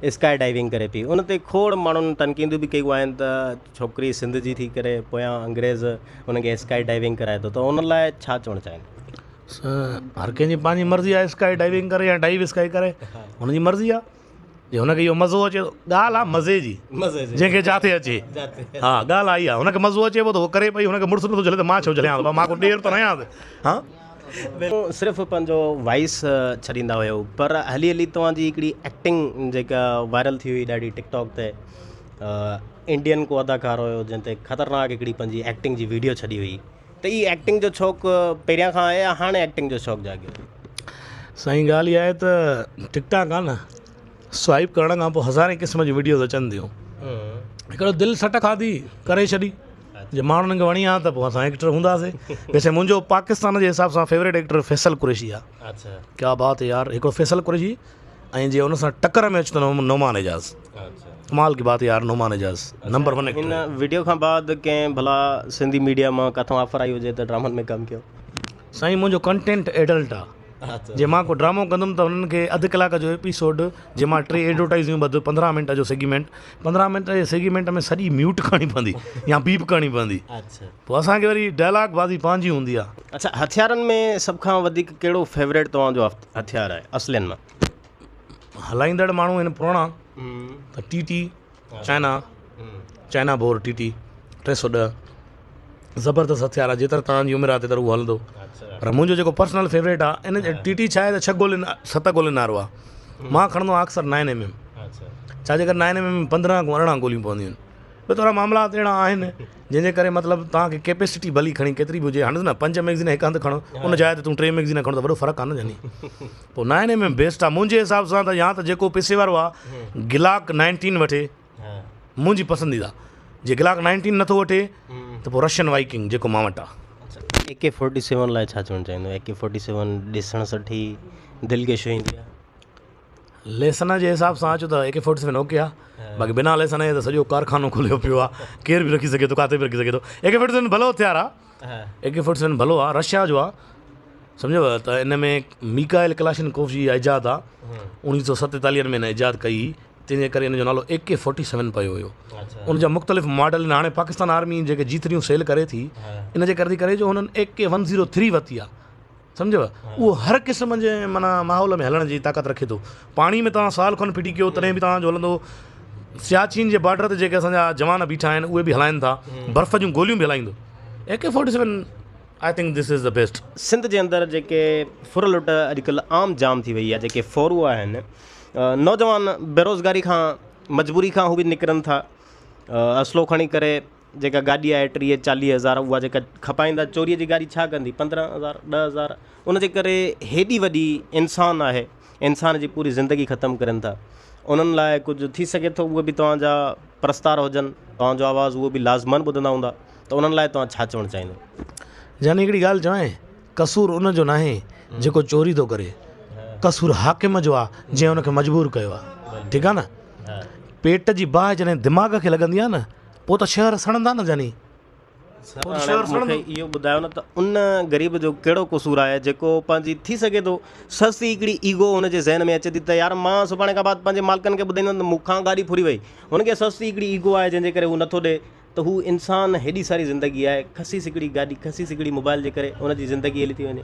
اسڪائي ڊائيونگ ڪري پئي ان تي کوڙ ماڻهن تنقيدون به ڪيون آهن ته ڇوڪري سنڌ جي ٿي ڪري پويان انگريز ان کي اسڪائي ڊائيونگ ڪرائي ٿو ته ان لاء ڇا چوڻ چاهيندو. هر ڪنهن جي پنهنجي مرضي آهي اسڪائي ڊائيونگ ڪري يا ڊائيو اسڪائي ڪري هن جي مرضي آهي. جي هن کي اهو مزو اچي ٿو ڳالهه آ مزي جي جنهن کي جاٿي اچي ها ڳالهه آئي آ هن کي مزو اچي پيو ته هو ڪري پئي هن کي مڙس نٿو جهلي ته مان ڇو جهليان ٿو مان ڪو ڏير ته ناهيان ها. صرف پنهنجو وائس ڇڏيندا هيو پر هلي هلي توهان جي هڪڙي ايڪٽنگ جيڪا وائرل ٿي هئي ڏاڍي ٽڪ ٽاڪ تي انڊين ڪو اداڪار هيو جنهن تي خطرناڪ هڪڙي پنهنجي ايڪٽنگ جي ويڊيو ڇڏي هئي ته هي ايڪٽنگ جو شوق پهريان کان آهي يا هاڻي ايڪٽنگ جو شوق جاڳيو؟ سائين ڳالهه اها آهي ته ٽڪ ٽاڪ آهي نه سوائپ ڪرڻ کان پوء هزارين قسم جون وڊيوز اچن ٿيون هڪڙو دل سٽ کاڌي ڪري ڇڏي جي ماڻهن کي وڻي ها ته پوء اسان ايڪٽر هونداسي ويسي منهنجو پاڪستان جي حساب سان فيوريٽ ايڪٽر فيصل قريشي آهي ڪيا بات هي يار هڪڙو فيصل قريشي ۽ جي ان سان ٽڪر ۾ اچ ته نعمان اعجاز ڪمال ڪي بات يار نعمان اعجاز نمبر ون ايڪٽر. هن وڊيو کان بعد ڪنهن ڀلا سنڌي ميڊيا مان ڪٿان آفر آئي هجي ته ڊرامن ۾ ڪم ڪيو. سائين منهنجو ڪنٽينٽ ايڊلٽ آ جي مان ڪو ڊرامو ڪندم ته انهن کي اڌ ڪلاڪ جو ايپيسوڊ جي مان ٽي ايڊورٽائيزيون ٻڌ 15 منٽ جو سيگمينٽ 15 منٽ جي سيگمينٽ ۾ سڄي ميوٽ ڪرڻي پوندي يا بيپ ڪرڻي پوندي پوء اسان کي وري ڊائلاگ بازي پنهنجي هوندي آ. اڇا هٿيارن ۾ سڀ کان وڌيڪ ڪهڙو فيوريٽ توهان جو هٿيار آهي اصلين مان؟ هلائيندڙ ماڻهو آهن پراڻا ته T T China China bore T T 310 زبردست هٿيار آهي جيتر توهان جي عمر آهي تيتر اهو هلندو پر منهنجو جيڪو پرسنل فيوريٽ آهي ان ٽي ٽي ڇا آهي ته ڇهه گولين ست گولين وارو آهي مان کڻندو آهيان اڪثر نائن ايم ايم ڇا جي ڪري نائن ايم ايم 15 کان 18 گوليون پونديون آهن ٻيو ٿورا معاملات اهڙا آهن جنهن جي ڪري مطلب توهان کي ڪيپيسٽي ڀلي کڻي ڪيتري به هجي هاڻي نه پنج ميگزين هڪ هنڌ کڻو ان جاء تي تون ٽي ميگزين کڻو ته وڏو فرق آهي نه جاني پوء نائن ايم ايم بيسٽ آهي منهنجي حساب سان ته يا ته جيڪو پئسي وارو آهي گلاڪ نائنٽين وٺي منهنجي پسنديده جي گلاڪ نائنٽين نٿو وٺي ته پوء رشين وائيڪنگ جيڪو مان وٽ آهي. اي ڪي فورٽي سيون لاء ڇا چوڻ چاهيندو اي ڪي فورٽي سيون ڏسڻ سٺي دل کي ڇهيندي آهي. ليسن جي حساب سان اچو ته اي ڪي فورٽي سيون اوڪي آ باقي بنا ليسن جي ته سڄو ڪارخانو کليو پيو آ ڪير به رکي سگهي ٿو ڪاٿي به رکي سگهي ٿو اي ڪي فورٽي سيون ڀلو هٿيار آ اي ڪي فورٽي سيون ڀلو آ رشيا جو آ سمجهو ته ان ۾ ميڪائل ڪلاشنڪوف جي ايجاد آ 1947 ۾ هن ايجاد ڪئي هئي تنهن جي ڪري ان جو نالو اي ڪي فورٽي سيون پيو هيو ان جا مختلف ماڊل آهن هاڻي پاڪستان آرمي جيڪي جي ٿريون سيل ڪري ٿي ان جي ڪري ٿي ڪري جو هنن اي ڪي 103 ورتي آ سمجهيو اهو هر قسم جي معنيٰ ماحول ۾ هلڻ جي طاقت رکي ٿو پاڻي ۾ توهان سال کن ڦٽي ڪيو تڏهن به توهان جو هلندو سياچين جي بارڊر تي جيڪي اسان جا جوان بيٺا آهن اهي به هلائن ٿا برف جون گوليون به هلائيندو A K forty seven I think this is the best. Sindh جي اندر جيڪي ڦر لٽ اڄڪلهه عام جام ٿي وئي آهي جيڪي ڦورو آهن نوجوان بيروزگاري کان مجبوري کان هو به نڪرن ٿا اسلحو کڻي ڪري جيڪا گاڏي آهي ٽيهه چاليهه هزار اها جيڪا کپائيندا چوريء جي گاڏي ڇا ڪندي پندرهن هزار ڏهه هزار ان جي ڪري هيڏي وڏي انسان آهي انسان جي پوري زندگي ختم ڪرين ٿا انهن لاء ڪجهه ٿي سگهي ٿو اهي به توهان جا پرستار هجن توهان جو آواز اهو به لازمن ٻڌندا هوندا ته انهن لاء توهان ڇا چوڻ چاهيندو. جاني هڪڙي ڳالهه چوانء قصور ان جو ناهي جيڪو چوري ٿو ڪري قصور حاڪم جو آ جنهن ان کي مجبور ڪيو آ ٺيڪ آ نه پيٽ جي باهه جڏهن دماغ کي لڳندي آ نه پوء ته شهر سڙندا نه جاني. پوء ته شهر سڙندو. مون کي اهو ٻڌايو نه ته ان غريب جو ڪهڙو قصور آهي جيڪو پنهنجي ٿي سگهي ٿو سستي هڪڙي ايگو هن جي ذهن ۾ اچي ٿي ته يار مان سڀاڻي کان بعد پنهنجي مالڪن کي ٻڌائيندم ته مون کان گاڏي ڦري وئي هن کي سستي هڪڙي ايگو آهي جنهن جي ڪري هو نٿو ڏي ته هو انسان هيڏي ساري زندگي آهي خسيس هڪڙي گاڏي خسيس هڪڙي موبائل جي ڪري هن جي زندگي هلي ٿي وڃي.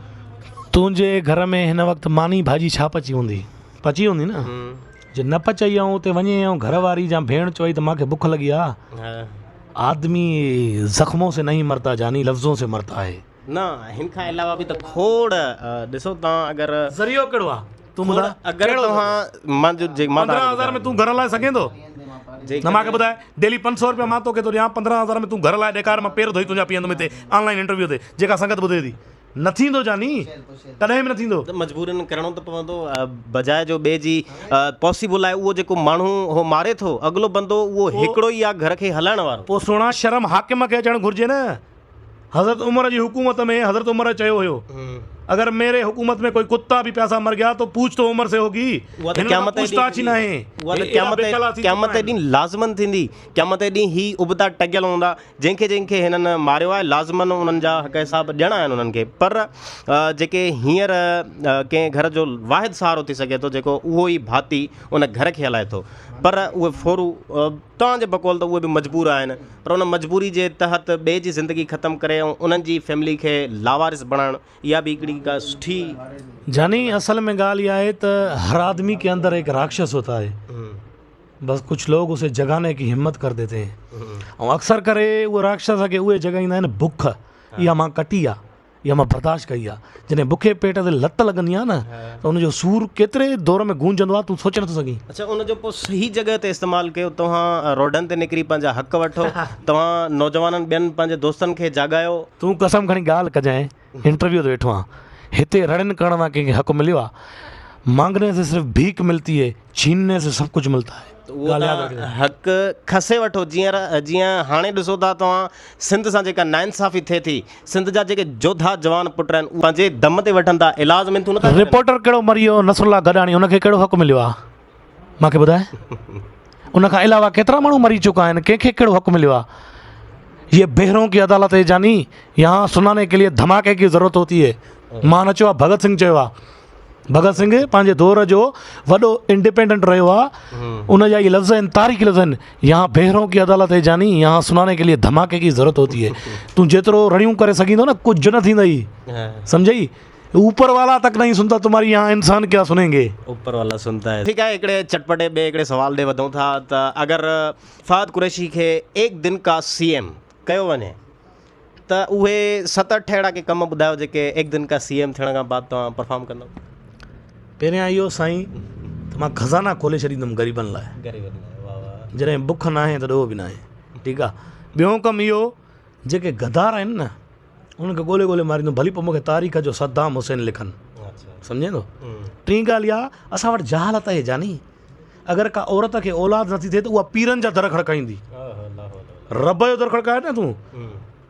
تنهنجي گهر ۾ هن وقت ماني ڀاڄي ڇا پچي هوندي؟ پچي هوندي نه؟ جي نه پچئي ۽ اتي وڃي ۽ گهر واري جا ڀيڻ چوئي ته مان کي بک لڳي آ. آدمي زخمون سي نهين مرتا جاني لفظون سي مرتا هي. نه هن کان علاوه به ته کوڙ ڏسو توهان اگر. ذريعو ڪهڙو آ تون ٻڌاء. اگر توهان مان جو جي مان 15000 ۾ تون گهر هلائي سگهين ٿو نه مان کي ٻڌاء ڊيلي 500 روپيا مان توکي ٿو ڏيان 15000 ۾ تون گهر هلائي ڏيکار مان پير ڌوئي تنهنجا پيئندم هتي آن لائين انٽرويو تي جيڪا سنگت ٻڌي ٿي. نه ٿيندو جاني ڪڏهن به نه ٿيندو. ته مجبورن ڪرڻو ته پوندو بجاء جو ٻئي جي پاسيبل آهي اهو جيڪو ماڻهو هو ماري ٿو اڳلو بندو اهو هڪڙو ئي آهي گهر کي هلائڻ وارو. پوء سهڻا شرم حاڪم کي اچڻ گهرجي نه حضرت عمر جي حڪومت ۾ حضرت عمر چيو هيو اگر ميري حڪومت ۾ ڪوئي ڪتا به پياسا مر گيا تو پوڇ تو عمر سي هوگي اها ته قيامت جي ڏينهن اها ته قيامت قيامت جي ڏينهن لازمن ٿيندي قيامت جي ڏينهن هي ابتا ٽنگيل هوندا جنهن کي جنهن کي هنن ماريو آهي لازماً انهن جا حق حساب ڏيڻا آهن انهن کي پر جيڪي هينئر ڪنهن گهر جو واحد سهارو ٿي سگهي ٿو جيڪو اهو ئي ڀاتي ان گهر کي هلائي ٿو پر اهي ڦورو توهان جي بقول ته اهي به مجبور آهن پر ان مجبوري جي تحت ٻئي جي زندگي ختم ڪري ۽ انهن جي فيملي کي لاوارث بڻائڻ اها به هڪڙي ڪا سٺي. جاني اصل ۾ ڳالهه اها آهي ته هر آدمي ڪي اندر هڪ راڪشس هوتا هي. بس ڪجهه لوگ اسي جگاني ڪي همت ڪر ديتي هين ۽ اڪثر ڪري اهي راڪشس کي اهي جڳائيندا آهن بک اها مان ڪٽي آ اها مان برداشت ڪئي آ جڏهن بکي پيٽ تي لت لڳندي آ نه ته ان جو سور ڪيتري دور ۾ گونجندو آ تون سوچي نٿو سگهين. اڇا ان جو پوء صحيح جڳهه تي استعمال ڪيو توهان روڊن تي نڪري پنهنجا حق وٺو توهان نوجوانن ٻين پنهنجي دوستن کي جاڳايو. تون قسم کڻي ڳالهه ڪجانء انٽرويو تي ويٺو آهيان هتي رڙين ڪرڻ سان ڪنهن کي حق مليو آهي مانگني سي صرف ڀيک ملتي هي ڇينني سي سڀ ڪجهه ملتا هي ته اهو توهان حق کسي وٺو جيئن جيئن هاڻي ڏسو ٿا توهان سنڌ سان جيڪا ناانصافي ٿئي ٿي سنڌ جا جيڪي جوڌا جوان پٽ آهن اهي پنهنجي دم تي وٺن ٿا علاج منٿون نٿا ڪرن. رپورٽر ڪهڙو مري ويو نصرالله گڏاڻي ان کي ڪهڙو حق مليو آهي مان کي ٻڌاء ان کان علاوه ڪيترا ماڻهو مري چڪا آهن ڪنهن کي ڪهڙو حق مليو آهي یہ بهرون ڪي عدالت هي جاني يهان سناني ڪي لئي ڌماڪي ڪي ضرورت هوتي هي مان نه چيو آهي ڀڳت سنگهه چيو آهي ڀڳت سنگهه پنهنجي دور جو وڏو انڊيپينڊنٽ رهيو آهي ان جا اهي لفظ آهن تاريخي لفظ آهن يهان بهرون ڪي عدالت هي جاني يهان سناني ڪي لئي ڌماڪي ڪي ضرورت هوتي هي تون جيترو رڙيون ڪري سگهيندو نه ڪجهه نه ٿيندئي سمجهئي اوپر والا تڪ نهين سنتا تمهاري يهان انسان ڪيا سنين گي. اوپر والا سنتا هي. ٺيڪ آهي هڪڙي چٽپٽي ٻئي هڪڙي سوال ڏي وڌون ٿا ته اگر فهد قريشي کي ايڪ دن ڪا سي ايم ڪيو وڃي ته اهي ست اٺ اهڙا ڪي ڪم ٻڌايو جيڪي ايڪ دن ڪا سي ايم ٿيڻ کان بعد توهان پرفارم ڪندو. پهريان اهو سائين ته مان خزانا کولي ڇڏيندم غريبن لاء غريبن لاء واه واه. جڏهن بک ناهي ته ڏوهه به ناهي ٺيڪ آ ٻيون ڪم اهو جيڪي غدار آهن نه انهن کي ڳولي ڳولي ماريندم ڀلي پوء مون کي تاريخ جو صدام حسين لکن سمجهين ٿو ٽين ڳالهه اها اسان وٽ جهالت آهي جاني اگر ڪا عورت کي اولاد نٿي ٿئي ته اها پيرن جا در کڙڪائيندي رب جو در کڙڪائي نه تون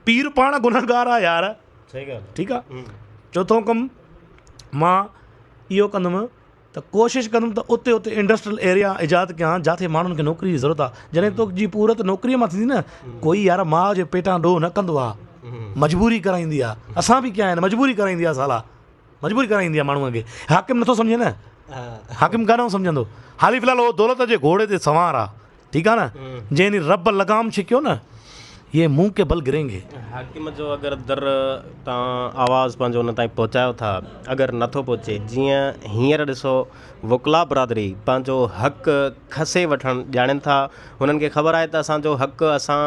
پير پاڻ گنهگار آ يار ٺيڪ آ چوٿون ڪم مان اهو ڪندم ته ڪوشش ڪندم ته اتي اتي انڊسٽريل ايريا ايجاد ڪيان جاٿي ماڻهن کي نوڪري جي ضرورت آ جڏهن تو جي پورت نوڪري مان ٿيندي نه ڪوئي يار ماء جي پيٽان ڏوهه نه ڪندو آ مجبوري ڪرائيندي آ اسان به ڪيا آهن مجبوري ڪرائيندي آ سالا مجبوري ڪرائيندي آ ماڻهو کي حاڪم نٿو سمجهي نه حاڪم ڪڏهن سمجهندو حالي في الحال هو دولت جي گهوڙي تي سوار آ ٺيڪ آ نه جنهن ڏينهن رب لگام ڇڪيو نه يي منهن ڪي بل گرين گي. حاڪم جو اگر در تان آواز پنهنجو ان تائين پهچايو ٿا اگر نٿو پهچي جيئن هينئر ڏسو وڪلا برادري پنهنجو حق کسي وٺڻ ڄاڻين ٿا هنن کي خبر آهي ته اسان جو حق اسان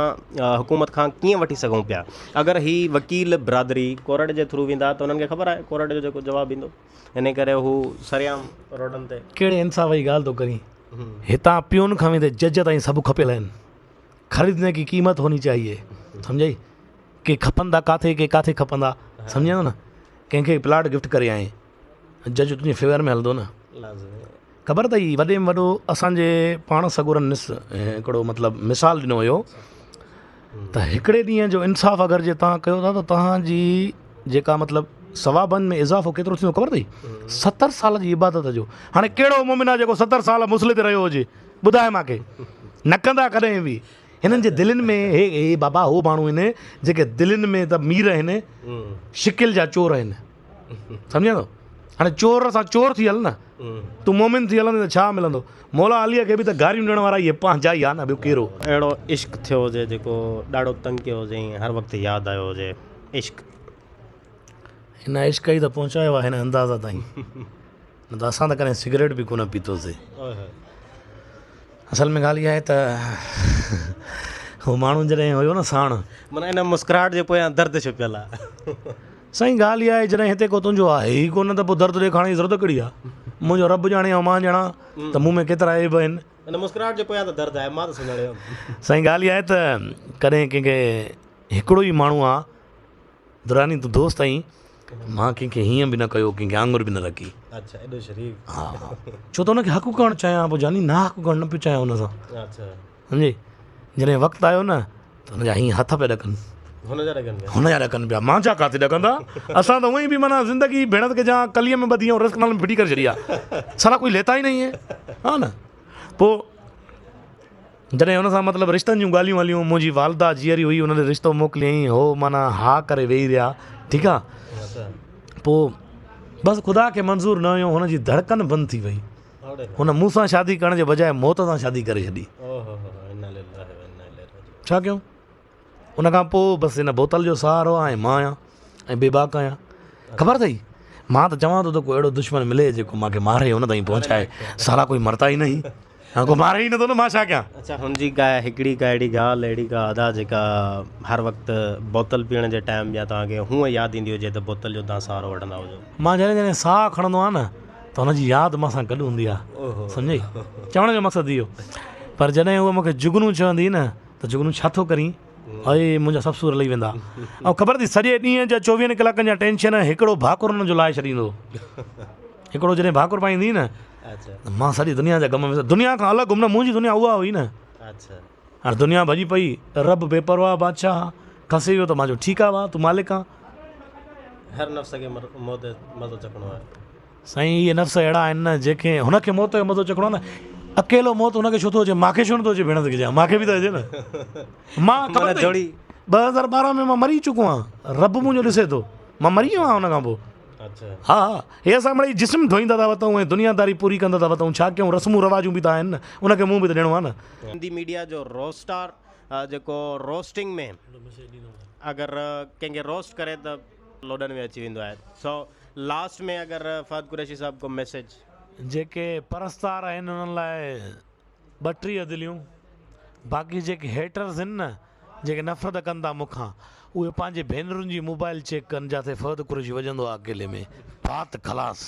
حڪومت کان ڪيئن وٺي سگهون پيا اگر هي وڪيل برادري ڪورٽ جي ٿرو ويندا ته انهن کي خبر آهي ڪورٽ جو جيڪو جواب ايندو انهي ڪري هو سرعام روڊن تي. ڪهڙي انصاف جي ڳالهه ٿو ڪرين. هتان پيون کان ويندي جج تائين سڀ کپيل آهن. خريدني ڪي قيمت هوني چاهيي. سمجهئي؟ ڪي کپندا ڪاٿي ڪي ڪاٿي کپندا. سمجهين ٿو نه؟ ڪنهن کي پلاٽ گفٽ ڪري آئين. جج تنهنجي فيور ۾ هلندو نه. خبر اٿئي وڏي ۾ وڏو اسان جي پاڻ سڳورن نس هڪڙو مطلب مثال ڏنو هيو ته هڪڙي ڏينهن جو انصاف اگر جي توهان ڪيو ٿا ته توهان جي جيڪا مطلب ثوابن ۾ اضافو ڪيترو ٿيندو خبر اٿئي ستر سال جي عبادت جو هاڻي ڪهڙو مومن آهي جيڪو ستر سال مصلي تي رهيو هجي ٻڌاء مان کي نه ڪندا ڪڏهن به هنن جي دلين ۾ هي هي بابا هو ماڻهو آهن جيڪي دلين ۾ ته مير آهن شڪل جا چور آهن سمجهين ٿو هاڻي چور سان چور ٿي هل نه تون مومن ٿي هلندين ته ڇا ملندو مولا علي کي به ته گاريون ڏيڻ وارا اهي پنهنجا ئي آ نه ٻيو ڪير هو. اهڙو عشق ٿيو هجي جيڪو ڏاڍو تنگ ڪيو هجي ۽ هر وقت ياد آيو هجي عشق. هن عشق ئي ته پهچايو آهي هن انداز تائين نه ته اسان ته ڪڏهن سگريٽ به ڪونه پيتوسي. اصل ۾ ڳالهه اها آهي ته هو ماڻهو جڏهن هيو نه ساڻ. معنيٰ ان مسڪراهٽ جي پويان درد ڇپيل آهي. سائين ڳالهه اها آهي جڏهن هتي ڪو تنهنجو آهي ئي ڪونه ته پوء درد ڏيکارڻ جي ضرورت ڪهڙي آهي. منهنجو رب ڄاڻي ۽ مان ڄاڻان ته مون ۾ ڪيترا عيب آهن. ان مسڪراهٽ جي پويان ته درد آهي مان ته سڃاڻي ويم. سائين ڳالهه اها آهي ته ڪڏهن ڪنهن کي هڪڙو ئي ماڻهو آ دراني تون دوست آهين مان ڪنهن کي هيئن به نه ڪيو ڪنهن کي آڱر به نه رکي. اڇا ايڏو شريف. ها ڇو ته ان کي حق ڪرڻ چاهيان پيو جاني ناحق ڪرڻ نه پيو چاهيان ان سان. اڇا. سمجهي جڏهن وقت آيو نه ته هن جا هيئن هٿ پيا ڏڪن. هن جا ڏڪن پيا. هن جا ڏڪن پيا مانجا ڪاٿي ڏڪندا اسان ته هونئن به معنيٰ زندگي ڀيڻس کي جا ڪليء ۾ ٻڌي ۽ رسڪ نال ۾ ڦٽي ڪري ڇڏي آ سالا ڪوئي ليتا ئي نهين هي ها نه پوء جڏهن هن سان مطلب رشتن جون ڳالهيون هليون منهنجي والده جيئري هئي هن ڏي رشتو موڪليائين هو معنيٰ ها ڪري ويهي رهيا ٺيڪ آ پوء بس خدا کي منظور نه هيو هن جي ڌڙڪن بند ٿي وئي هن مون سان شادي ڪرڻ جي بجاء موت سان شادي ڪري ڇڏي. ڇا ڪيون؟ ان کان پوء بس هن بوتل جو سهارو آهي ۽ مان آهيان ۽ بيباڪ آهيان. خبر اٿئي مان ته چوان ٿو ته ڪو اهڙو دشمن ملي جيڪو مان کي ماري هن تائين پهچائي. سالا ڪوئي مرتا ئي نهين. هاڻ ڪو ماري ئي نٿو نه مان ڇا ڪيان. اڇا هن جي ڪا هڪڙي ڪا اهڙي ڳالهه اهڙي ڪا ادا جيڪا هر وقت بوتل پيئڻ جي ٽائيم يا توهان کي هونء ياد ايندي هجي ته بوتل جو توهان سهارو وٺندا هجو. مان جڏهن جڏهن ساهه کڻندو آهيان نه ته هن جي ياد مان سان گڏ هوندي آهي سمجهئي چوڻ جو مقصد اهو پر جڏهن هوء مون کي جگنو چوندي نه ته جگنو ڇا ٿو ڪرين اي منهنجا سڀ سور لهي ويندا ۽ خبر اٿئي سڄي ڏينهن جا چوويهن ڪلاڪن جا ٽينشن هڪڙو ڀاڪر هن جو لاهي ڇڏيندو هڪڙو جڏهن ڀاڪر پائيندي نه مان سڄي دنيا جا غم دنيا کان الڳ هئم نه منهنجي دنيا اها هئي نه هاڻي دنيا ڀڄي پئي رب بي پرواهه بادشاهه کسي ويو ته مان چيو ٺيڪ آ ڀاء تون مالڪ آن. هر نفس کي موت جو مزو چکڻو آهي. سائين اهي نفس اهڙا آهن نه جنهن کي هن کي موت جو مزو چکڻو آهي نه اڪيلو موت هن کي ڇو ٿو اچي مان کي ڇو نٿو اچي ڀيڻ کي چيان مان کي به ته اچي نه مان خبر اٿئي 2012 ۾ مان مري چڪو آهيان رب منهنجو ڏسي ٿو مان مري ويو آهيان ان کان پوء ها ها هي اسان مڙئي جسم ڌوئيندا ٿا وتون ۽ دنياداري پوري ڪندا ٿا وتون ڇا ڪيون رسمون رواجون به ته آهن نه ان کي منهن به ته ڏيڻو آهي نه. سنڌي ميڊيا جو روسٽار جيڪو روسٽنگ ۾ اگر ڪنهن کي روسٽ ڪري ته لوڏن ۾ اچي ويندو آهي سو لاسٽ ۾ اگر فهد قريشي صاحب ڪو ميسيج. جيڪي پرستار آهن انهن لاء 32 دليون باقي جيڪي هيٽرز آهن نه جيڪي نفرت ڪن ٿا مون کان اهي پنهنجي ڀينرن جي موبائل چيڪ ڪن جاٿي فهد قريشي وڄندو آهي اڪيلي ۾ بات خلاص.